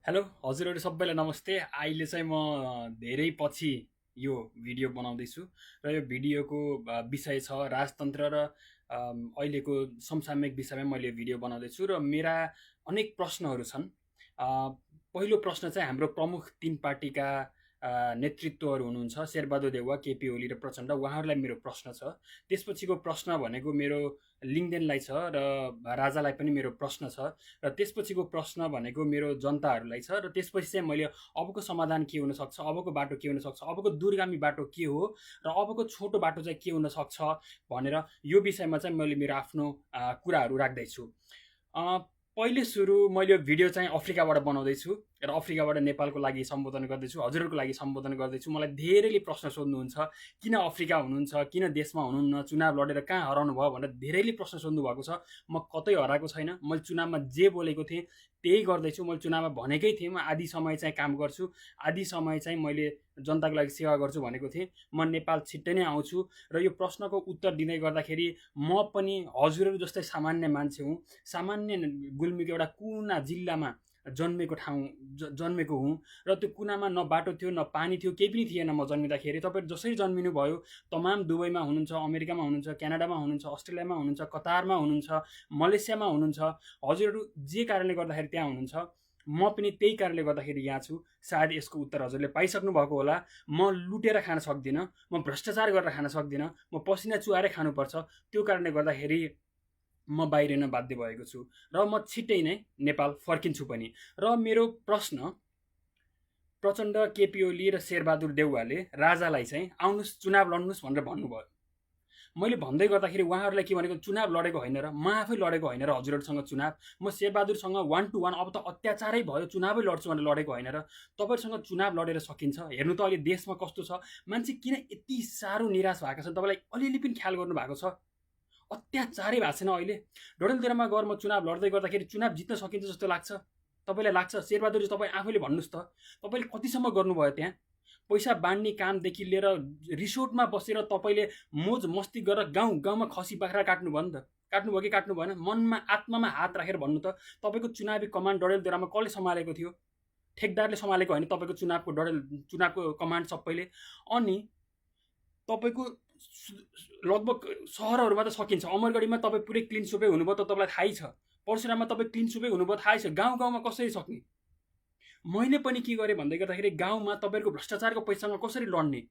Hello हजुरहरू सबैलाई नमस्ते। अहिले चाहिँ म धेरै पछि यो भिडियो बनाउँदैछु र यो भिडियोको विषय छ राजतन्त्र र अहिलेको समसामयिक विषयमा मैले भिडियो बनाउँदैछु र मेरा अनेक प्रश्नहरू छन्। पहिलो प्रश्न चाहिँ हाम्रो प्रमुख तीन पार्टीका नेतृत्वहरू हुनुहुन्छ शेरबहादुर देउवा, केपी ओली र प्रचण्ड, उहाँहरूलाई मेरो प्रश्न छ। त्यसपछिको प्रश्न भनेको मेरो लिङ्गदेनलाई छ र राजालाई पनि मेरो प्रश्न छ र त्यसपछिको प्रश्न भनेको मेरो जनताहरूलाई छ र त्यसपछि चाहिँ मैले अबको समाधान के हुनसक्छ, अबको बाटो के हुनसक्छ, अबको दूरगामी बाटो के हो र अबको छोटो बाटो चाहिँ के हुनसक्छ भनेर यो विषयमा चाहिँ मैले मेरो आफ्नो कुराहरू राख्दैछु। पहिले सुरु मैले यो भिडियो चाहिँ अफ्रिकाबाट बनाउँदैछु र अफ्रिकाबाट नेपालको लागि सम्बोधन गर्दैछु, हजुरहरूको लागि सम्बोधन गर्दैछु। मलाई धेरैले प्रश्न सोध्नुहुन्छ, किन अफ्रिका हुनुहुन्छ, किन देशमा हुनुहुन्न, चुनाव लडेर कहाँ हराउनु भयो भनेर धेरैले प्रश्न सोध्नु भएको छ। म कतै हराएको छैन। मैले चुनावमा जे बोलेको थिएँ त्यही गर्दैछु। मैले चुनावमा भनेकै थिएँ म आधी समय चाहिँ काम गर्छु, आधी समय चाहिँ मैले जनताको लागि सेवा गर्छु भनेको थिएँ। म नेपाल छिट्टै नै आउँछु र यो प्रश्नको उत्तर दिँदै गर्दाखेरि म पनि हजुरहरू जस्तै सामान्य मान्छे हुँ। सामान्य गुल्मीको एउटा कुना जिल्लामा जन्मेको हुँ र त्यो कुनामा न बाटो थियो न पानी थियो, केही पनि थिएन म जन्मिँदाखेरि। तपाईँहरू जसरी जन्मिनु भयो, तमाम दुबईमा हुनुहुन्छ, अमेरिकामा हुनुहुन्छ, क्यानाडामा हुनुहुन्छ, अस्ट्रेलियामा हुनुहुन्छ, कतारमा हुनुहुन्छ, मलेसियामा हुनुहुन्छ, हजुरहरू जे कारणले गर्दाखेरि त्यहाँ हुनुहुन्छ, म पनि त्यही कारणले गर्दाखेरि यहाँ छु। सायद यसको उत्तर हजुरले पाइसक्नु भएको होला। म लुटेर खान सक्दिनँ, म भ्रष्टाचार गरेर खान सक्दिनँ, म पसिना चुहारै खानुपर्छ। त्यो कारणले गर्दाखेरि म बाहिरिन बाध्य भएको छु र म छिट्टै नै नेपाल फर्किन्छु पनि। र मेरो प्रश्न प्रचण्ड, केपी ओली र शेरबहादुर देउवाले राजालाई चाहिँ आउनुहोस् चुनाव लड्नुहोस् भनेर भन्नुभयो। मैले भन्दै गर्दाखेरि उहाँहरूलाई के भनेको, चुनाव लडेको होइन र, म आफै लडेको होइन र हजुरहरूसँग चुनाव। म शेरबहादुरसँग 1 to 1 अब त अत्याचारै भयो, चुनावै लड्छु भनेर लडेको होइन र। तपाईँहरूसँग चुनाव लडेर सकिन्छ। हेर्नु त अहिले देशमा कस्तो छ, मान्छे किन यति साह्रो निराश भएका छन् तपाईँलाई अलिअलि पनि ख्याल गर्नु भएको छ? अत्याचारै भएको छैन अहिले? डडेलधुरामा गएर म चुनाव लड्दै गर्दाखेरि चुनाव जित्न सकिन्छ जस्तो लाग्छ? तपाईँलाई लाग्छ? शेरबहादुरजी तपाईँ आफैले भन्नुहोस् त, तपाईँले कतिसम्म गर्नुभयो त्यहाँ? पैसा बाँड्ने कामदेखि लिएर रिसोर्टमा बसेर तपाईँले मोज मस्ती गरेर गाउँ गाउँमा खसी बाख्रा काट्नुभयो नि त? काट्नुभयो कि काट्नु भएन? मनमा आत्मामा हात राखेर भन्नु त। तपाईँको चुनावी कमान्ड डडेलधुरामा कसले सम्हालेको थियो? ठेकदारले सम्हालेको होइन तपाईँको चुनावको कमान्ड सबैले? अनि तपाईँको लगभग सहरहरूमा त सकिन्छ। अमरगढीमा तपाईँ पुरै क्लिन सुपै हुनुभयो त तपाईँलाई थाहै छ। परशुराममा तपाईँ क्लिन सुपै हुनुभयो थाहै छ। गाउँ गाउँमा कसरी सक्ने? मैले पनि के गरेँ भन्दै गर्दाखेरि गाउँमा तपाईँहरूको भ्रष्टाचारको पैसासँग कसरी लड्ने?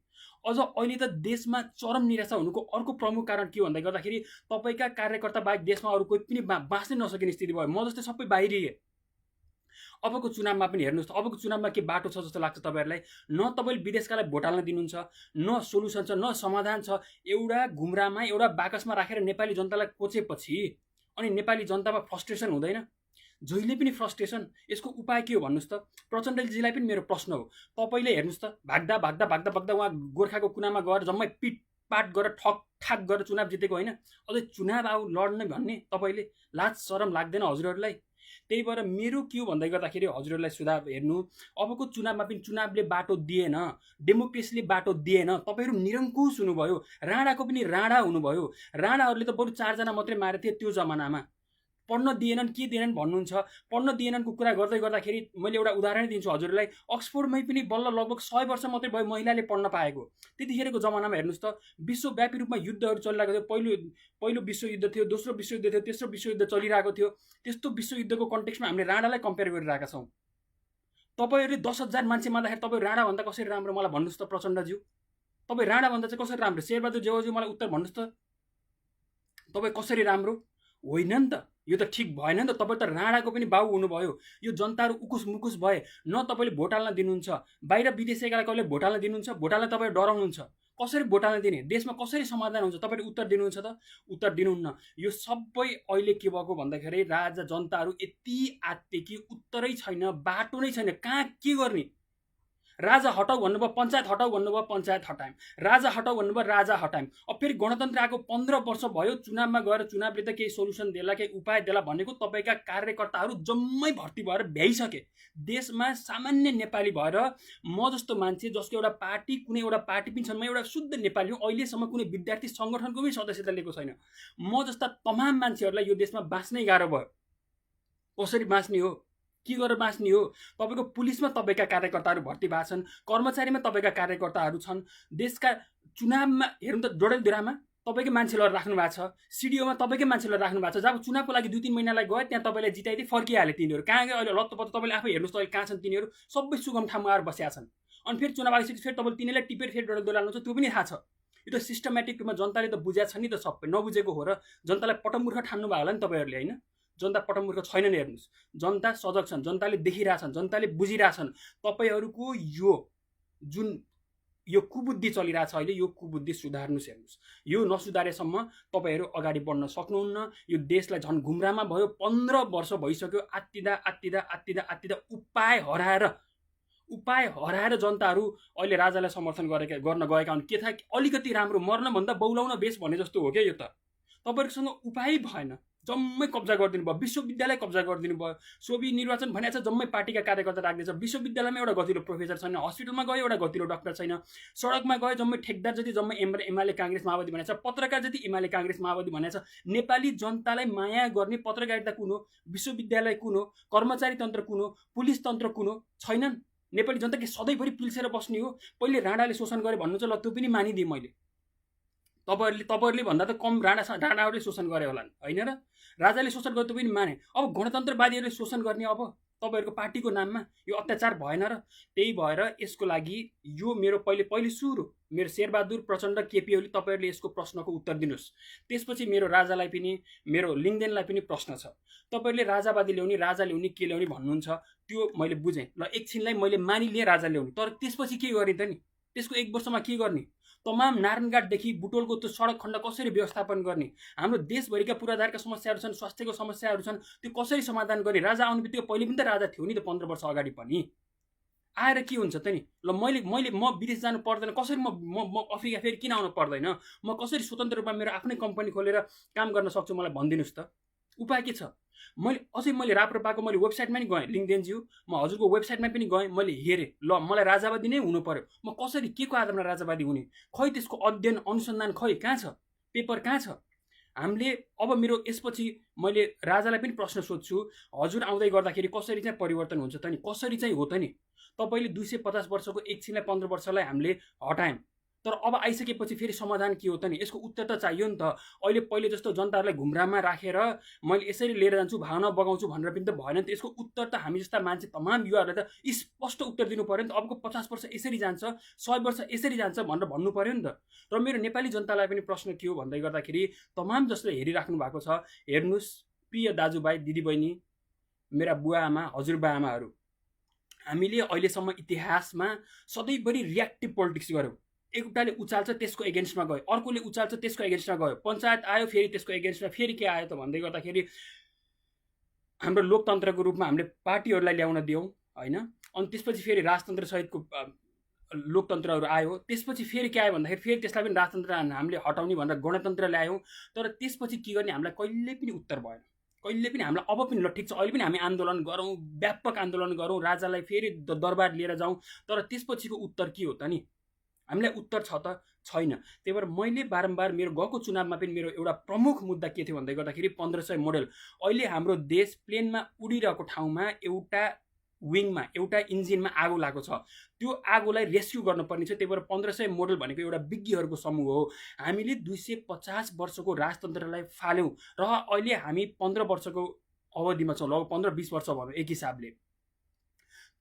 अझ अहिले त देशमा चरम निराशा हुनुको अर्को प्रमुख कारण के भन्दै गर्दाखेरि तपाईँका कार्यकर्ता बाहेक देशमा अरू कोही पनि बाँच्नै नसकिने स्थिति भयो। म जस्तै सबै बाहिरिए। अबको चुनावमा पनि हेर्नुहोस् त, अबको चुनावमा के बाटो छ जस्तो लाग्छ तपाईँहरूलाई? न तपाईँले विदेशकालाई भोट हाल्न दिनुहुन्छ, न सोल्युसन छ, न समाधान छ। एउटा घुम्रामा एउटा बाकसमा राखेर नेपाली जनतालाई कोचेपछि अनि नेपाली जनतामा फ्रस्ट्रेसन हुँदैन? जहिले पनि फ्रस्ट्रेसन। यसको उपाय के हो भन्नुहोस् त? प्रचण्डजीलाई पनि मेरो प्रश्न हो। तपाईँले हेर्नुहोस् त, भाग्दा भाग्दा भाग्दा भाग्दा उहाँ गोर्खाको कुनामा गएर जम्मै पिटपाट गरेर ठकठाक गरेर चुनाव जितेको होइन? अझै चुनाव आऊ लड्ने भन्ने तपाईँले लाज शरम लाग्दैन हजुरहरूलाई? त्यही भएर मेरो के हो भन्दै गर्दाखेरि हजुरहरूलाई सुझाव हेर्नु, अबको चुनावमा पनि चुनावले बाटो दिएन, डेमोक्रेसीले बाटो दिएन। तपाईँहरू निरङ्कुश हुनुभयो। राणाको पनि राणा हुनुभयो। राणाहरूले त बरु 4 जना मात्रै मारेको थिए त्यो जमानामा। पढ्न दिएनन्, के दिएनन् भन्नुहुन्छ? पढ्न दिएनन्को कुरा गर्दै गर्दाखेरि मैले एउटा उदाहरण दिन्छु हजुरलाई। अक्सफोर्डमै पनि बल्ल लगभग 100 वर्ष मात्रै भयो महिलाले पढ्न पाएको। त्यतिखेरको जमानामा हेर्नुहोस् त, विश्वव्यापी रूपमा युद्धहरू चलिरहेको थियो। पहिलो विश्वयुद्ध थियो, दोस्रो विश्वयुद्ध थियो, तेस्रो विश्वयुद्ध चलिरहेको थियो। त्यस्तो विश्वयुद्धको कन्टेक्स्टमा हामीले राणालाई कम्पेयर गरिरहेका छौँ। तपाईँहरूले 10,000 मान्छे मार्दाखेरि तपाईँ राणाभन्दा कसरी राम्रो मलाई भन्नुहोस् त प्रचण्डज्यू? तपाईँ राणाभन्दा चाहिँ कसरी राम्रो? शेरबहादुर देउवाज्यू मलाई उत्तर भन्नुहोस् त, तपाईँ कसरी राम्रो? होइन नि त, यो त ठिक भएन नि त। तपाईँ त राणाको पनि बाउ हुनुभयो। यो जनताहरू उकुस मुकुस भए। न तपाईँले भोट हाल्न दिनुहुन्छ, बाहिर विदेशीकालाई कहिले भोट हाल्न दिनुहुन्छ? भोट हाल्न तपाईँ डराउनुहुन्छ। कसरी भोट हाल्न दिने? देशमा कसरी समाधान हुन्छ? तपाईँले उत्तर दिनुहुन्छ त? उत्तर दिनुहुन्न। यो सबै अहिले के भएको भन्दाखेरि राजा जनताहरू यति आत्ते कि उत्तरै छैन, बाटो नै छैन, कहाँ के गर्ने? राजा हटाऊ भन्नुभयो, पञ्चायत हटाऊ भन्नुभयो, पञ्चायत हटायौँ। राजा हटाऊ भन्नुभयो, राजा हटायौँ। अब फेरि गणतन्त्र आएको 15 वर्ष भयो, चुनावमा गएर चुनावले त केही सोल्युसन देला, केही उपाय देला भनेको तपाईँका कार्यकर्ताहरू जम्मै भर्ती भएर भ्याइसके। देशमा सामान्य नेपाली भएर म जस्तो मान्छे जसको एउटा पार्टी, कुनै एउटा पार्टी पनि छैन, म एउटा शुद्ध नेपाली हुँ, अहिलेसम्म कुनै विद्यार्थी सङ्गठनको पनि सदस्यता लिएको छैन। म जस्ता तमाम मान्छेहरूलाई यो देशमा बाँच्नै गाह्रो भयो। कसरी बाँच्ने हो? के गरेर बाँच्ने हो? तपाईँको पुलिसमा तपाईँका कार्यकर्ताहरू भर्ती भएको छन्, कर्मचारीमा तपाईँका कार्यकर्ताहरू छन्, देशका चुनावमा हेर्नु त डडेलधुरामा तपाईँकै मान्छेलाई राख्नु भएको छ, सिडिओमा तपाईँकै मान्छेलाई राख्नु भएको छ। जब चुनावको लागि 2-3 महिनालाई गयो त्यहाँ तपाईँलाई जिताइदिए फर्किहाले तिनीहरू। कहाँ गयो अहिले लत्तपत्त तपाईँले आफै हेर्नुहोस् त अहिले कहाँ छन् तिनीहरू, सबै सुगम ठाउँमा आएर बसेका छन्। अनि फेरि चुनाव आइसकेपछि फेरि तपाईँले तिनीहरूलाई टिपेर फेरि डडेलधुरा लानुहुन्छ, त्यो पनि थाहा छ। यो त सिस्टमेटिक रूपमा जनताले त बुझेको छ नि त, सबै नबुझेको हो र जनतालाई पटमूर्ख ठान्नु भयो होला नि तपाईँहरूले, होइन? जनता पटमूर्ख छैनन्, हेर्नुहोस्, जनता सजग छन्, जनताले देखिरहेछन्, जनताले बुझिरहेछन्। तपाईँहरूको यो जुन यो कुबुद्धि चलिरहेछ अहिले, यो कुबुद्धि सुधार्नुहोस्। हेर्नुहोस्, यो नसुधारेसम्म तपाईँहरू अगाडि बढ्न सक्नुहुन्न। यो देशलाई झन् घुम्रामा भयो, 15 वर्ष भइसक्यो, आत्तिदा आत्तिदा आत्तिदा आत्तिदा उपाय हराएर जनताहरू अहिले राजालाई समर्थन गर्न गएका हुन्। के थाहा, अलिकति राम्रो मर्नभन्दा बौलाउन बेस भने जस्तो हो क्या यो त। तपाईँहरूसँग उपाय भएन, जम्मै कब्जा गरिदिनु भयो, विश्वविद्यालय कब्जा गरिदिनु भयो। सोभि निर्वाचन भनेको छ जम्मै पार्टीका कार्यकर्ता राख्दैछ। विश्वविद्यालयमा एउटा गतिलो प्रोफेसर छैन, हस्पिटलमा गयो एउटा गतिलो डाक्टर छैन, सडकमा गयो जम्मै ठेकदार जति जम्मै एमाले काङ्ग्रेस माओवादी भनेको छ, पत्रकार जति एमाले काङ्ग्रेस माओवादी भनेको छ। नेपाली जनतालाई माया गर्ने पत्रकारिता कुन हो, विश्वविद्यालय कुन हो, कर्मचारी तन्त्र कुन हो, पुलिस तन्त्र कुन हो? छैनन्। नेपाली जनता के सधैँभरि पिल्सेर बस्ने हो? पहिले राणाले शोषण गरे भन्नु चाहिँ ल त्यो पनि मानिदिएँ मैले। तपाईँहरूले भन्दा त कम राणाहरूले शोषण गरे होलान्, होइन र? राजाले शोषण गर्दा पनि माने। अब गणतन्त्रवादीहरूले शोषण गर्ने अब तपाईँहरूको पार्टीको नाममा यो अत्याचार भएन र? त्यही भएर यसको लागि यो मेरो पहिले सुरु मेरो शेरबहादुर प्रचण्ड केपी ओली, तपाईँहरूले यसको प्रश्नको उत्तर दिनुहोस्। त्यसपछि मेरो राजालाई पनि, मेरो लिङ्गदेनलाई पनि प्रश्न छ। तपाईँहरूले राजावादी ल्याउने, राजा ल्याउने, के ल्याउने भन्नुहुन्छ, त्यो मैले बुझेँ ल, एकछिनलाई मैले मानिलिएँ राजा ल्याउने, तर त्यसपछि के गर्ने त नि? त्यसको 1 वर्षमा के गर्ने? तमाम नारायणघाटदेखि बुटोलको त्यो सडक खण्ड कसरी व्यवस्थापन गर्ने? हाम्रो देशभरिका पूर्वाधारका समस्याहरू छन्, स्वास्थ्यको समस्याहरू छन्, त्यो कसरी समाधान गर्ने? राजा आउने बित्तिकै पहिले पनि त राजा थियो नि त, 15 वर्ष अगाडि पनि। आएर के हुन्छ त नि? ल म विदेश जानु पर्दैन, कसरी म अफ्रिका फेरि किन आउनु पर्दैन? म कसरी स्वतन्त्र रूपमा मेरो आफ्नै कम्पनी खोलेर काम गर्न सक्छु? मलाई भनिदिनुहोस् त, उपाय के छ? मैले राप्रपाको मैले वेबसाइटमा नि गएँ, लिङ्गदेनज्यू, म हजुरको वेबसाइटमा पनि गएँ, मैले हेरेँ, ल मलाई राजावादी नै हुनु पर्यो, म कसरी, के को आधारमा राजावादी हुने? खै त्यसको अध्ययन अनुसन्धान खै कहाँ छ? पेपर कहाँ छ? हामीले अब मेरो यसपछि मैले राजालाई पनि प्रश्न सोध्छु, हजुर आउँदै गर्दाखेरि कसरी चाहिँ परिवर्तन हुन्छ त नि? कसरी चाहिँ हो त नि? तपाईँले 250 वर्षको एकछिनलाई 15 वर्षलाई हामीले हटायौँ, तर अब आइसकेपछि फेरि समाधान के हो त नि? यसको उत्तर त चाहियो नि त। अहिले पहिले जस्तो जनताहरूलाई घुम्रामा राखेर मैले यसरी लिएर जान्छु, भावना बगाउँछु भनेर पनि त भएन नि त। यसको उत्तर त हामी जस्ता मान्छे, तमाम युवाहरूलाई त स्पष्ट उत्तर दिनु पर्यो नि त। अबको 50 वर्ष यसरी जान्छ, 100 वर्ष यसरी जान्छ भनेर भन्नु पर्यो नि त। र मेरो नेपाली जनतालाई पनि प्रश्न के हो भन्दै गर्दाखेरि, तमाम जसले हेरिराख्नु भएको छ, हेर्नुहोस् प्रिय दाजुभाइ दिदीबहिनी, मेरा बुवा आमा, हजुरबा आमाहरू, हामीले अहिलेसम्म इतिहासमा सधैँभरि रियाक्टिभ पोलिटिक्स गऱ्यौँ। एउटाले उचाल्छ त्यसको एगेन्स्टमा गयो, अर्कोले उचाल्छ त्यसको एगेन्स्टमा गयो, पञ्चायत आयो फेरि त्यसको एगेन्स्टमा फेरि के आयो त भन्दै गर्दाखेरि हाम्रो लोकतन्त्रको रूपमा हामीले पार्टीहरूलाई ल्याउन दियौँ, होइन? अनि त्यसपछि फेरि राजतन्त्र सहितको लोकतन्त्रहरू आयो। त्यसपछि फेरि के आयो भन्दाखेरि फेरि त्यसलाई पनि राजतन्त्र हामीले हटाउने भनेर गणतन्त्र ल्यायौँ। तर त्यसपछि के गर्ने हामीलाई कहिले पनि उत्तर भएन। कहिले पनि हामीलाई अब पनि ल ठिक छ, अहिले पनि हामी आन्दोलन गरौँ, व्यापक आन्दोलन गरौँ, राजालाई फेरि दरबार लिएर जाउँ, तर त्यसपछिको उत्तर के हो त नि? हामीलाई उत्तर छ त छैन। त्यही भएर मैले बारम्बार मेरो गएको चुनावमा पनि मेरो एउटा प्रमुख मुद्दा के थियो भन्दै गर्दाखेरि 1500 मोडेल। अहिले हाम्रो देश प्लेनमा उडिरहेको ठाउँमा एउटा विङमा, एउटा इन्जिनमा आगो लागेको छ, त्यो आगोलाई रेस्क्यु गर्नुपर्ने छ। त्यही भएर 1500 मोडेल भनेको एउटा विज्ञहरूको समूह हो। हामीले 250 वर्षको राजतन्त्रलाई फाल्यौँ र अहिले हामी 15 वर्षको अवधिमा छौँ, लगभग 15-20 वर्ष भनौँ एक हिसाबले,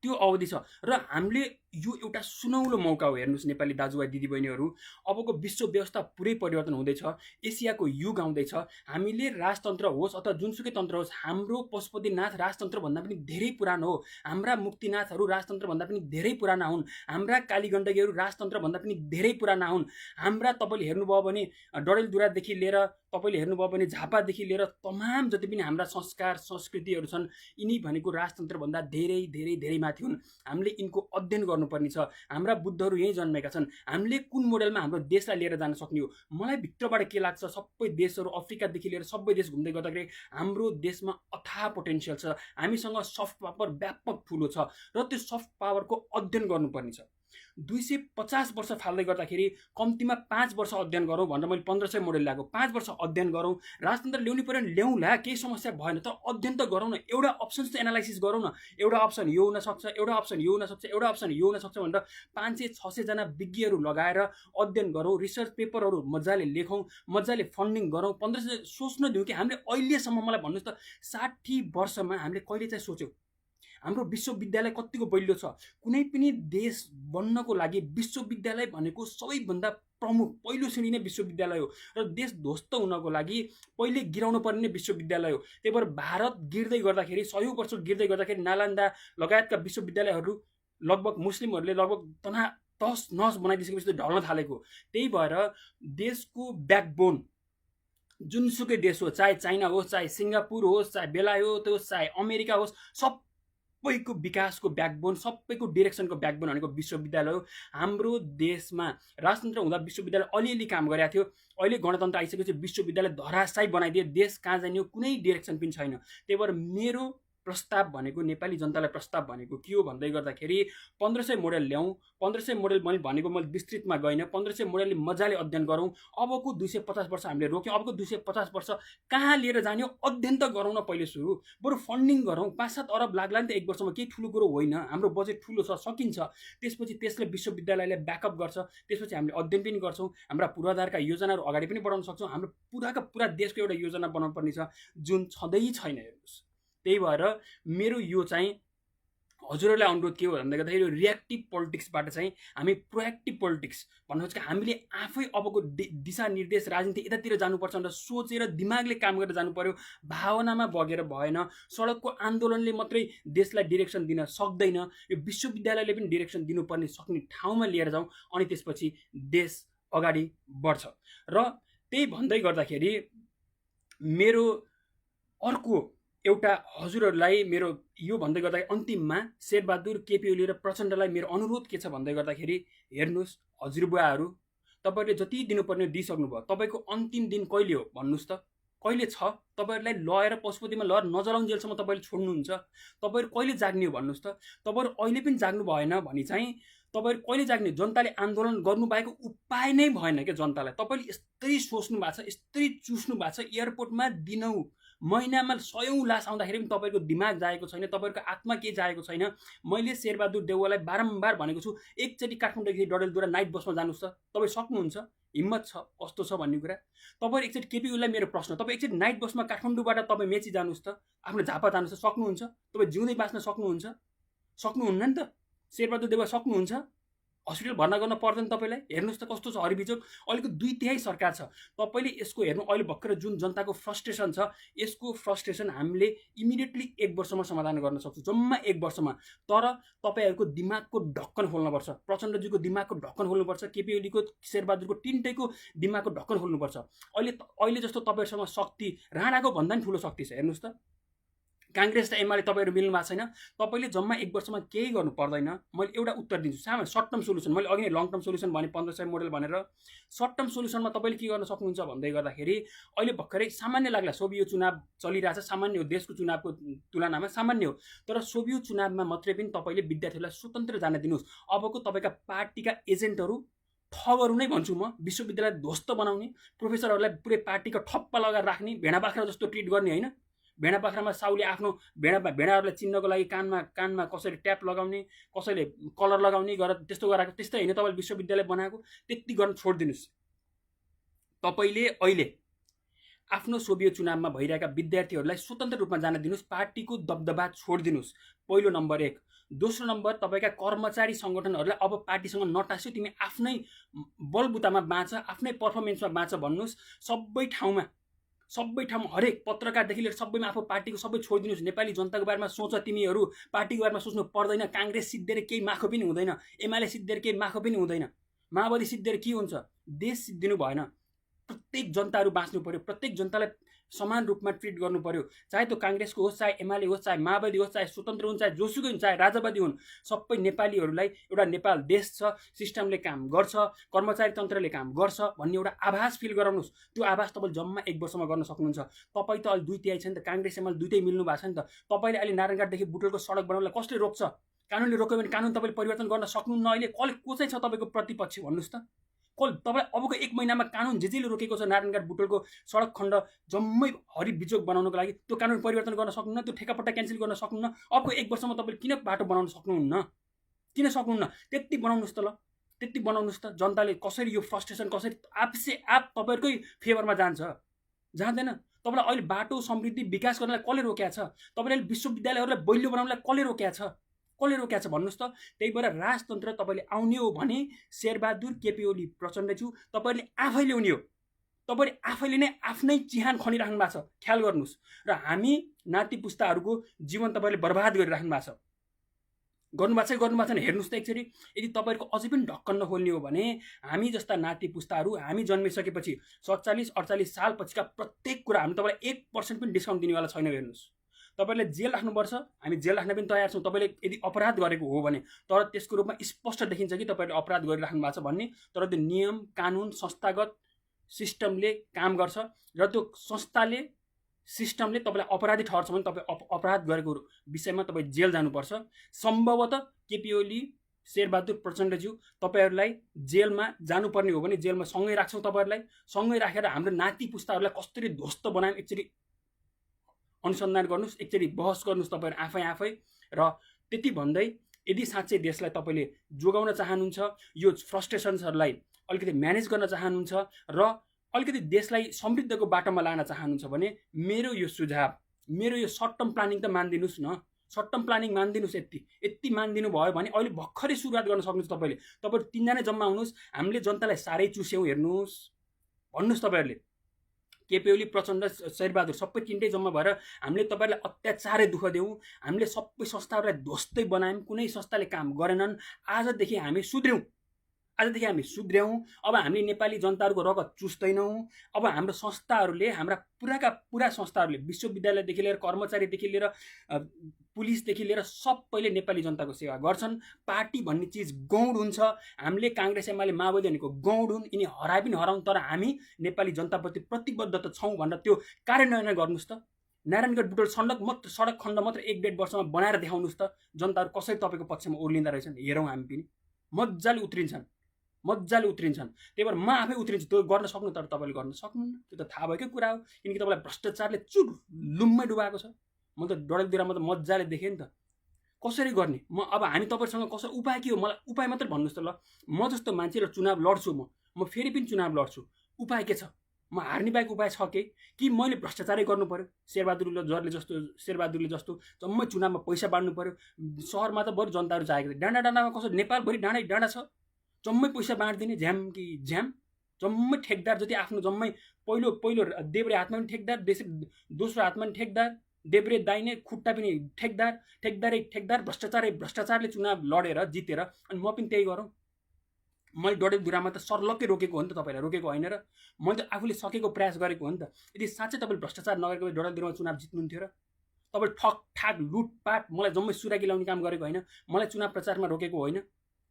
त्यो अवधि छ। र हामीले यो एउटा सुनौलो मौका हो। हेर्नुहोस् नेपाली दाजुभाइ दिदीबहिनीहरू, अबको विश्व व्यवस्था पुरै परिवर्तन हुँदैछ, एसियाको युग आउँदैछ। हामीले राजतन्त्र होस् अथवा जुनसुकै तन्त्र होस्, हाम्रो पशुपतिनाथ राजतन्त्रभन्दा पनि धेरै पुरानो हो, हाम्रा मुक्तिनाथहरू राजतन्त्रभन्दा पनि धेरै पुराना हुन्, हाम्रा कालीगण्डकीहरू राजतन्त्रभन्दा पनि धेरै पुराना हुन्। हाम्रा तपाईँले हेर्नुभयो भने डडेलधुरादेखि लिएर तपाईँले हेर्नुभयो भने झापादेखि लिएर तमाम जति पनि हाम्रा संस्कार संस्कृतिहरू छन्, यिनी भनेको राजतन्त्रभन्दा धेरै धेरै धेरै माथि हुन्। हामीले यिनको अध्ययन गर्नुपर्ने छ। हाम्रा बुद्धहरू यहीँ जन्मेका छन्। हामीले कुन मोडेलमा हाम्रो देशलाई लिएर जान सक्ने हो? मलाई भित्रबाट के लाग्छ, सबै देशहरू अफ्रिकादेखि लिएर सबै देश घुम्दै गर्दाखेरि हाम्रो देशमा अथाह पोटेन्सियल छ। हामीसँग सफ्ट पावर व्यापक ठुलो छ र त्यो सफ्ट पावरको अध्ययन गर्नुपर्ने छ। 250 वर्ष फाल्दै गर्दाखेरि कम्तीमा 5 वर्ष अध्ययन गरौँ भनेर मैले 1500 मोडेल ल्याएको। 5 वर्ष अध्ययन गरौँ, राजतन्त्र ल्याउनु पर्यो भने ल्याउँला, केही समस्या भएन, तर अध्ययन त गरौँ न। एउटा अप्सन चाहिँ एनालाइसिस गरौँ न। एउटा अप्सन यो हुनसक्छ, एउटा अप्सन यो हुनसक्छ, एउटा अप्सन यो हुनसक्छ भनेर 500-600 जना विज्ञहरू लगाएर अध्ययन गरौँ, रिसर्च पेपरहरू मजाले लेखौँ, मजाले फन्डिङ गरौँ। 1500 सोच्न दिउँ कि हामीले अहिलेसम्म, मलाई भन्नुहोस् त 60 वर्षमा हामीले कहिले चाहिँ सोच्यौँ हाम्रो विश्वविद्यालय कतिको बलियो छ? कुनै पनि देश बन्नको लागि विश्वविद्यालय भनेको सबैभन्दा प्रमुख पहिलो श्रेणी नै विश्वविद्यालय हो र देश ध्वस्त हुनको लागि पहिले गिराउनु पर्ने नै विश्वविद्यालय हो। त्यही भएर भारत गिर्दै गर्दाखेरि, 100 वर्ष गिर्दै गर्दाखेरि नालन्दा लगायतका विश्वविद्यालयहरू लगभग मुस्लिमहरूले लगभग तहस नहस बनाइदिसकेपछि ढल्न थालेको। त्यही भएर देशको ब्याकबोन जुनसुकै देश हो, चाहे चाइना होस्, चाहे सिङ्गापुर होस्, चाहे बेलायत होस्, चाहे अमेरिका होस्, सबैको विकासको ब्याकबोन, सबैको डिरेक्सनको ब्याकबोन भनेको विश्वविद्यालय हो। हाम्रो देशमा राजतन्त्र हुँदा विश्वविद्यालय अलिअलि काम गरेको थियो। अहिले गणतन्त्र आइसकेपछि विश्वविद्यालय धराशायी बनाइदिए, देश कहाँ जाने हो कुनै डिरेक्सन पनि छैन। त्यही भएर मेरो प्रस्ताव भनेको, नेपाली जनतालाई प्रस्ताव भनेको के हो भन्दै गर्दाखेरि 1500 मोडेल ल्याउँ। 1500 मोडेल मैले भनेको मैले विस्तृतमा गइनँ। 1500 मोडेलले मजाले अध्ययन गरौँ। अबको 250 वर्ष हामीले रोक्यौँ, अबको 250 वर्ष कहाँ लिएर जाने हो अध्ययन त गरौँ न पहिले सुरु। बरु फन्डिङ गरौँ। 5-7 अरब लाग्ला नि त एक वर्षमा, केही ठुलो कुरो होइन। हाम्रो बजेट ठुलो छ, सकिन्छ। त्यसपछि त्यसले विश्वविद्यालयले ब्याकअप गर्छ। त्यसपछि हामीले अध्ययन पनि गर्छौँ, हाम्रा पूर्वाधारका योजनाहरू अगाडि पनि बढाउन सक्छौँ। हाम्रो पुराका पुरा देशको एउटा योजना बनाउनु पर्ने छ जुन छँदै छैन। हेर्नुहोस्, त्यही भएर मेरो यो चाहिँ हजुरहरूलाई अनुरोध के हो भन्दा गर्दाखेरि रियाक्टिभ पोलिटिक्सबाट चाहिँ हामी प्रोएक्टिभ पोलिटिक्स भन्नुहोस् कि हामीले आफै अबको दिशानिर्देश राजनीति यतातिर जानुपर्छ भनेर सोचेर दिमागले काम गरेर जानु पर्यो। भावनामा बगेर भएन। सडकको आन्दोलनले मात्रै देशलाई डिरेक्सन दिन सक्दैन। यो विश्वविद्यालयले पनि डिरेक्सन दिनुपर्ने सक्ने ठाउँमा लिएर जाउँ, अनि त्यसपछि देश अगाडि बढ्छ। र त्यही भन्दै गर्दाखेरि मेरो अर्को एउटा हजुरहरूलाई मेरो यो भन्दै गर्दा अन्तिममा शेरबहादुर केपी ओली र प्रचण्डलाई मेरो अनुरोध के छ भन्दै गर्दाखेरि हेर्नुहोस् हजुरबुवाहरू, तपाईँहरूले जति दिनुपर्ने दिइसक्नुभयो। तपाईँको अन्तिम दिन कहिले हो भन्नुहोस् त? कहिले छ? तपाईँहरूलाई लगेर पशुपतिमा लगेर नजलाउन्जेलसम्म तपाईँले छोड्नुहुन्छ? तपाईँहरू कहिले जाग्ने हो भन्नुहोस् त? तपाईँहरू अहिले पनि जाग्नु भएन भने चाहिँ तपाईँहरू कहिले जाग्ने? जनताले आन्दोलन गर्नु बाहेक उपाय नै भएन क्या जनतालाई। तपाईँले यस्तै सोच्नु भएको छ, यस्तै चुस्नु भएको छ। एयरपोर्टमा दिनौँ महिनामा 100औं लास आउँदाखेरि पनि तपाईँको दिमाग जाएको छैन, तपाईँको आत्मा के जाएको छैन। मैले शेरबहादुर देउवालाई बारम्बार भनेको छु, एकचोटि काठमाडौँदेखि डडेलधुरा नाइट बसमा जानुहोस् त, तपाईँ सक्नुहुन्छ? हिम्मत छ कस्तो छ भन्ने कुरा। तपाईँ एकचोटि केपी ओलीलाई मेरो प्रश्न, तपाईँ एकचोटि नाइट बसमा काठमाडौँबाट तपाईँ मेची जानुहोस् त, आफ्नो झापा जानुहोस् त, सक्नुहुन्छ? तपाईँ जिउँदै बाँच्न सक्नुहुन्छ? सक्नुहुन्न नि त। शेरबहादुर देउवा सक्नुहुन्छ? हस्पिटल भर्ना गर्न पर्दैन तपाईँलाई? हेर्नुहोस् त कस्तो छ हरिबिजोग। अहिलेको 2/3 सरकार छ। तपाईँले यसको हेर्नु, अहिले भर्खर जुन जनताको फ्रस्ट्रेसन छ, यसको फ्रस्ट्रेसन हामीले इमिडिएटली 1 वर्षमा समाधान गर्न सक्छौँ, जम्मा 1 वर्षमा। तर तपाईँहरूको दिमागको ढक्कन खोल्नुपर्छ। प्रचण्डजीको दिमागको ढक्कन खोल्नुपर्छ, केपी ओलीको, शेरबहादुरको, तिनटैको दिमागको ढक्कन खोल्नुपर्छ। अहिले जस्तो तपाईँहरूसँग शक्ति राणाको भन्दा पनि ठुलो शक्ति छ। हेर्नुहोस् त, काङ्ग्रेस र एमाले तपाईँहरू मिल्नु भएको छैन। तपाईँले जम्मा 1 वर्षमा केही गर्नु पर्दैन। मैले एउटा उत्तर दिन्छु, सामान्य सर्ट टर्म सोल्युसन। मैले अघि नै लङ टर्म सोल्युसन भने 1500 मोडेल भनेर। सर्ट टर्म सोल्युसनमा तपाईँले के गर्न सक्नुहुन्छ भन्दै गर्दाखेरि अहिले भर्खरै सामान्य लाग्ला, सोभियो चुनाव चलिरहेछ, सामान्य हो, देशको चुनावको तुलनामा सामान्य हो। तर सोभियो चुनावमा मात्रै पनि तपाईँले विद्यार्थीहरूलाई स्वतन्त्र जान दिनुहोस्। अबको तपाईँका पार्टीका एजेन्टहरू, ठगहरू नै भन्छु म, विश्वविद्यालय ध्वस्त बनाउने, प्रोफेसरहरूलाई पुरै पार्टीको ठप्पा लगाएर राख्ने, भेडा बाख्रा जस्तो ट्रिट गर्ने होइन। भेडा बाख्रामा साउले आफ्नो भेडाहरूलाई चिन्नको लागि कानमा कसैले ट्याप लगाउने, कसैले कलर लगाउने गरेर त्यस्तो गराएको, त्यस्तै होइन तपाईँले विश्वविद्यालय बनाएको। त्यति गर्न छोडिदिनुहोस्। तपाईँले अहिले आफ्नो सोभियो चुनावमा भइरहेका विद्यार्थीहरूलाई स्वतन्त्र रूपमा जान दिनुहोस्। पार्टीको दबदबा छोडिदिनुहोस्, पहिलो नम्बर 1। दोस्रो नम्बर, तपाईँका कर्मचारी सङ्गठनहरूलाई अब पार्टीसँग नटास्यो, तिमी आफ्नै बलबुतामा बाँच, आफ्नै पर्फर्मेन्समा बाँच भन्नुहोस्। सबै ठाउँमा हरेक पत्रकारदेखि लिएर सबैमा आफ्नो पार्टीको सबै छोडिदिनुहोस्। नेपाली जनताको बारेमा सोच। तिमीहरू पार्टीको बारेमा सोच्नु पर्दैन। काङ्ग्रेस सिद्धिएर केही माखो पनि हुँदैन, एमाले सिद्धिएर केही माखो पनि हुँदैन, माओवादी सिद्धिएर के हुन्छ? देश सिद्धिनु भएन। प्रत्येक जनताहरू बाँच्नु पर्यो, प्रत्येक जनतालाई समान रूपमा ट्रिट गर्नु पर्यो। चाहे त्यो काङ्ग्रेसको होस्, चाहे एमाले होस्, चाहे माओवादी होस्, चाहे स्वतन्त्र हुन्, चाहे जोसुकै हुन्, चाहे राजावादी हुन्, सबै नेपालीहरूलाई एउटा नेपाल देश छ, सिस्टमले काम गर्छ, कर्मचारी तन्त्रले काम गर्छ भन्ने एउटा आभास फिल गराउनुहोस्। त्यो आभास तपाईँले जम्मा 1 वर्षमा गर्न सक्नुहुन्छ। तपाईँ त अहिले 2/3 छ नि त, काङ्ग्रेस एमाले दुइटै मिल्नु भएको छ नि त। तपाईँले अहिले नारायणघाटदेखि बुटोलको सडक बनाउनलाई कसले रोक्छ? कानुनले रोक्यो भने कानुन तपाईँले परिवर्तन गर्न सक्नुहुन्न। अहिले को चाहिँ छ तपाईँको प्रतिपक्ष भन्नुहोस् त? तपाईँ अबको 1 महिनामा कानुन जेले रोकेको छ नारायणघाट बुटोलको सडक खण्ड जम्मै हरित बिजोग बनाउनको लागि त्यो कानुन परिवर्तन गर्न सक्नुहुन्न, त्यो ठेकापट्टा क्यान्सल गर्न सक्नुहुन्न। अबको 1 वर्षमा तपाईँले किन बाटो बनाउन सक्नुहुन्न? किन सक्नुहुन्न? त्यति बनाउनुहोस् त ल, त्यति बनाउनुहोस् त। जनताले कसरी यो फ्रस्ट्रेसन कसरी आपसे आप तपाईँहरूकै फेभरमा जान्छ? जाँदैन। तपाईँलाई अहिले बाटो समृद्धि विकास गर्नलाई कसले रोकेको छ? तपाईँले विश्वविद्यालयहरूलाई बलियो बनाउनलाई कसले रोकेको छ? कसले रोकेको छ भन्नुहोस् त? त्यही भएर राजतन्त्र तपाईँले आउने हो भने शेरबहादुर केपी ओली प्रचण्डज्यू तपाईँले आफै ल्याउने हो। तपाईँले आफैले नै आफ्नै चिहान खनिराख्नु भएको छ, ख्याल गर्नुहोस्। र हामी नाति पुस्ताहरूको जीवन तपाईँले बर्बाद गरिराख्नु भएको छ। गर्नुभएको छैन हेर्नुहोस् त एकचोटि। यदि तपाईँहरूको अझै पनि ढक्कन नखोल्ने हो भने हामी जस्ता नाति पुस्ताहरू हामी जन्मिसकेपछि 47-48 साल पछिका प्रत्येक कुरा हामी तपाईँलाई 1% पनि डिस्काउन्ट दिनेवाला छैन। हेर्नुहोस्, तपाईँले जेल राख्नुपर्छ, हामी जेल राख्न पनि तयार छौँ तपाईँले यदि अपराध गरेको हो भने। तर त्यसको रूपमा स्पष्ट देखिन्छ कि तपाईँले अपराध गरिराख्नु भएको छ भन्ने। तर त्यो नियम कानुन संस्थागत सिस्टमले काम गर्छ र त्यो संस्थाले सिस्टमले तपाईँलाई अपराधी ठहर्छ भने तपाईँ अपराध गरेको विषयमा तपाईँ जेल जानुपर्छ। सम्भवतः केपी ओली शेरबहादुर प्रचण्डज्यू तपाईँहरूलाई जेलमा जानुपर्ने हो भने जेलमा सँगै राख्छौँ। तपाईँहरूलाई सँगै राखेर हाम्रो नाति पुस्ताहरूलाई कसरी ध्वस्त बनायौँ एकचोटि अनुसन्धान गर्नुहोस्, एकचोटि बहस गर्नुहोस् तपाईँहरू आफै। र त्यति भन्दै यदि साँच्चै देशलाई तपाईँले जोगाउन चाहनुहुन्छ, यो फ्रस्ट्रेसन्सहरूलाई अलिकति म्यानेज गर्न चाहनुहुन्छ र अलिकति देशलाई समृद्धको बाटोमा लान चाहनुहुन्छ भने मेरो यो सुझाव, मेरो यो सर्ट टर्म प्लानिङ त मानिदिनुहोस् न। सर्ट टर्म प्लानिङ मानिदिनुहोस्। यति मानिदिनु भयो भने अहिले भर्खरै सुरुवात गर्न सक्नुहुन्छ तपाईँले। तपाईँहरू 3 जना जम्मा हुनुहोस्, हामीले जनतालाई साह्रै चुस्यौँ हेर्नुहोस् भन्नुहोस् तपाईँहरूले। केपी ओली प्रचण्ड शेरबहादुर सबै 3टै जम्मा भएर हामीले तपाईँहरूलाई अत्याचारै दुःख दियौँ, हामीले सबै संस्थाहरूलाई ध्वस्तै बनायौँ, कुनै संस्थाले काम गरेनन्। आजदेखि हामी सुध्र्यौँ। अब हामी नेपाली जनताहरूको रगत चुस्दैनौँ। अब हाम्रो संस्थाहरूले, हाम्रा पुरा संस्थाहरूले, विश्वविद्यालयदेखि लिएर कर्मचारीदेखि लिएर पुलिसदेखि लिएर सबैले नेपाली जनताको सेवा गर्छन्। पार्टी भन्ने चिज गौड हुन्छ। हामीले काङ्ग्रेस एमाले माओवादी भनेको गौड हुन्, यिनी हराए पनि हराउन्, तर हामी नेपाली जनताप्रति प्रतिबद्ध त छौँ भनेर त्यो कार्यान्वयन गर्नुहोस् त। नारायणगढ बुटोल सडक खण्ड मात्र 1-1.5 वर्षमा बनाएर देखाउनुहोस् त। जनताहरू कसरी तपाईँको पक्षमा ओर्लिँदा रहेछन् हेरौँ। हामी पनि मजाले उत्रिन्छन्। त्यही भएर म आफै उत्रिन्छु। त्यो गर्न सक्नु, तर तपाईँले गर्न सक्नुहुन्न। त्यो त थाहा भएकै कुरा हो, किनकि तपाईँलाई भ्रष्टाचारले लुम्मै डुबाएको छ। म त डडेलधुरामा त मजाले देखेँ नि त कसरी गर्ने। अब हामी तपाईँसँग कसरी उपाय के हो मलाई उपाय मात्रै भन्नुहोस् त ल। म जस्तो मान्छे र चुनाव लड्छु, म फेरि पनि चुनाव लड्छु। उपाय के छ? म हार्ने बाहेक उपाय छ कि मैले भ्रष्टाचारै गर्नु पर्यो? शेरबहादुरले जस्तो जम्मै चुनावमा पैसा बाँड्नु पर्यो? सहरमा त बरु जनताहरू चाहेको थियो, डाँडामा कसो नेपालभरि डाँडा छ, जम्मै पैसा बाँडिदिने झ्याम कि झ्याम। जम्मै ठेकदार जति आफ्नो जम्मै पहिलो देब्रे हातमा पनि ठेकदार, दोस्रो हातमा पनि ठेकदार, देब्रे दाइने खुट्टा पनि ठेकदार, भ्रष्टाचारले चुनाव लडेर जितेर। अनि म पनि त्यही गरौँ? मैले डडेलधुरामा त सर्लक्कै रोकेको हो नि त, तपाईँलाई रोकेको होइन र? मैले त आफूले सकेको प्रयास गरेको हो नि त। यदि साँच्चै तपाईँले भ्रष्टाचार नगरेको भए डडेलधुरामा चुनाव जित्नुहुन्थ्यो र? तपाईँ ठगठाग लुटपाट मलाई जम्मै सुराकी लाउने काम गरेको होइन, मलाई चुनाव प्रचारमा रोकेको होइन।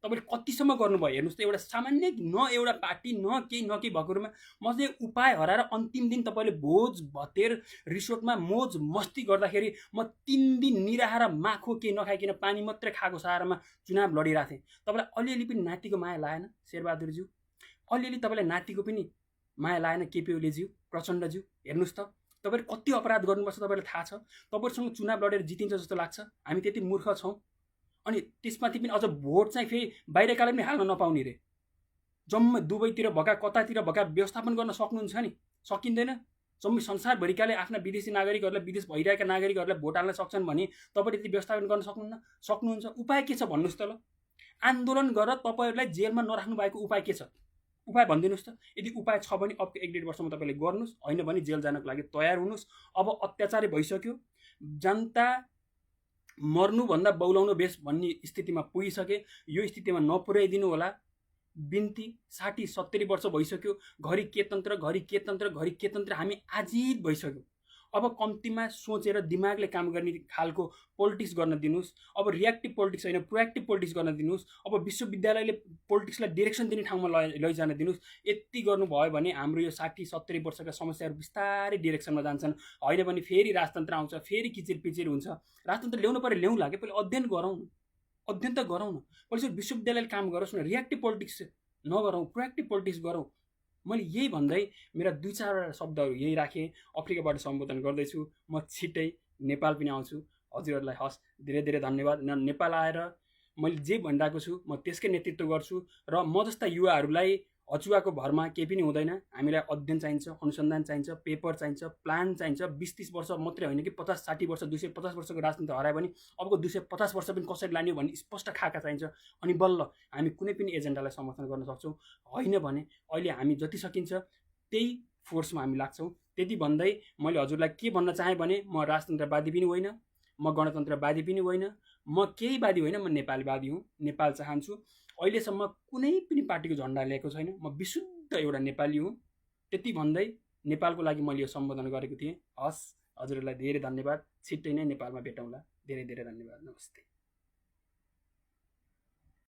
तपाईँले कतिसम्म गर्नुभयो हेर्नुहोस् त। एउटा सामान्य न एउटा पार्टी न केही भएकोमा म चाहिँ उपाय हराएर अन्तिम दिन तपाईँले भोज भतेर रिसोर्टमा मोज मस्ती गर्दाखेरि म 3 दिन निराहार माखो केही नखाइकन पानी मात्रै खाएको सहारामा चुनाव लडिरहेको थिएँ। तपाईँलाई अलिअलि पनि नातिको माया लागेन शेरबहादुरज्यू? अलिअलि तपाईँलाई नातिको पनि माया लागेन केपी ओलीज्यू प्रचण्डज्यू? हेर्नुहोस् त तपाईँले कति अपराध गर्नुपर्छ तपाईँलाई थाहा छ। तपाईँहरूसँग चुनाव लडेर जितिन्छ जस्तो लाग्छ? हामी त्यति मूर्ख छौँ? अनि त्यसमाथि पनि अझ भोट चाहिँ फेरि बाहिरकाले पनि हाल्न नपाउने रे। जम्मै दुबईतिर भएका कतातिर भएका व्यवस्थापन गर्न सक्नुहुन्छ नि? सकिँदैन। जम्मै संसारभरिकाले आफ्ना विदेशी नागरिकहरूलाई, विदेश भइरहेका नागरिकहरूलाई भोट हाल्न सक्छन् भने तपाईँले त्यति व्यवस्थापन गर्न सक्नुहुन्छ? उपाय के छ भन्नुहोस् त ल। आन्दोलन गरेर तपाईँहरूलाई जेलमा नराख्नु भएको उपाय के छ? उपाय भनिदिनुहोस् त। यदि उपाय छ भने अब 1-1.5 वर्षमा तपाईँले गर्नुहोस्, होइन भने जेल जानको लागि तयार हुनुहोस्। अब अत्याचारै भइसक्यो। जनता मर्नुभन्दा बौलाउनु बेस भन्ने स्थितिमा पुगिसके। यो स्थितिमा नपुर्याइदिनु होला। बिन्ती 60-70 वर्ष भइसक्यो। घरि के तन्त्र हामी आजित भइसक्यो। अब कम्तीमा सोचेर दिमागले काम गर्ने खालको पोलिटिक्स गर्न दिनुहोस्। अब रियाक्टिभ पोलिटिक्स होइन, प्रोएक्टिभ पोलिटिक्स गर्न दिनुहोस्। अब विश्वविद्यालयले पोलिटिक्सलाई डिरेक्सन दिने ठाउँमा लैजान दिनुहोस्। यति गर्नुभयो भने हाम्रो यो 60-70 वर्षका समस्याहरू बिस्तारै डिरेक्सनमा जान्छन्। होइन भने फेरि राजतन्त्र आउँछ, फेरि किचिरपिचिर हुन्छ। राजतन्त्र ल्याउनु पर्यो, ल्याउँला के, पहिले अध्ययन गरौँ। अध्ययन त गरौँ न, पछि विश्वविद्यालयले काम गरोस् न, रियाक्टिभ पोलिटिक्स नगरौँ, प्रोएक्टिभ पोलिटिक्स गरौँ। मैले यही भन्दै मेरा 2-4 शब्दहरू यही राखेँ। अफ्रिकाबाट सम्बोधन गर्दैछु। म छिट्टै नेपाल पनि आउँछु। हजुरहरूलाई हस्, धेरै धेरै धन्यवाद। नेपाल आएर मैले जे भनिरहेको छु म त्यसकै नेतृत्व गर्छु र म जस्ता युवाहरूलाई अचुवाको भरमा केही पनि हुँदैन। हामीलाई अध्ययन चाहिन्छ, अनुसन्धान चाहिन्छ, पेपर चाहिन्छ, प्लान चाहिन्छ। 20-30 वर्ष मात्रै होइन कि 50-60 वर्ष, 250 वर्षको राजनीति हरायो भने अबको 250 वर्ष पनि कसरी लाने हो भन्ने स्पष्ट खाका चाहिन्छ। अनि बल्ल हामी कुनै पनि एजेन्डालाई समर्थन गर्न सक्छौँ। होइन भने अहिले हामी जति सकिन्छ त्यही फोर्समा हामी लाग्छौँ। त्यति भन्दै मैले हजुरलाई के भन्न चाहेँ भने म राजतन्त्रवादी पनि होइन, म गणतन्त्रवादी पनि होइन, म केही वादी होइन, म नेपालवादी हुँ। नेपाल चाहन्छु। अहिलेसम्म कुनै पनि पार्टीको झन्डा लिएको छैन। म विशुद्ध एउटा नेपाली हुँ। त्यति भन्दै नेपालको लागि मैले यो सम्बोधन गरेको थिएँ। हस्, हजुरहरूलाई धेरै धन्यवाद। छिट्टै नै नेपालमा भेटौँला। धेरै धेरै धन्यवाद। नमस्ते।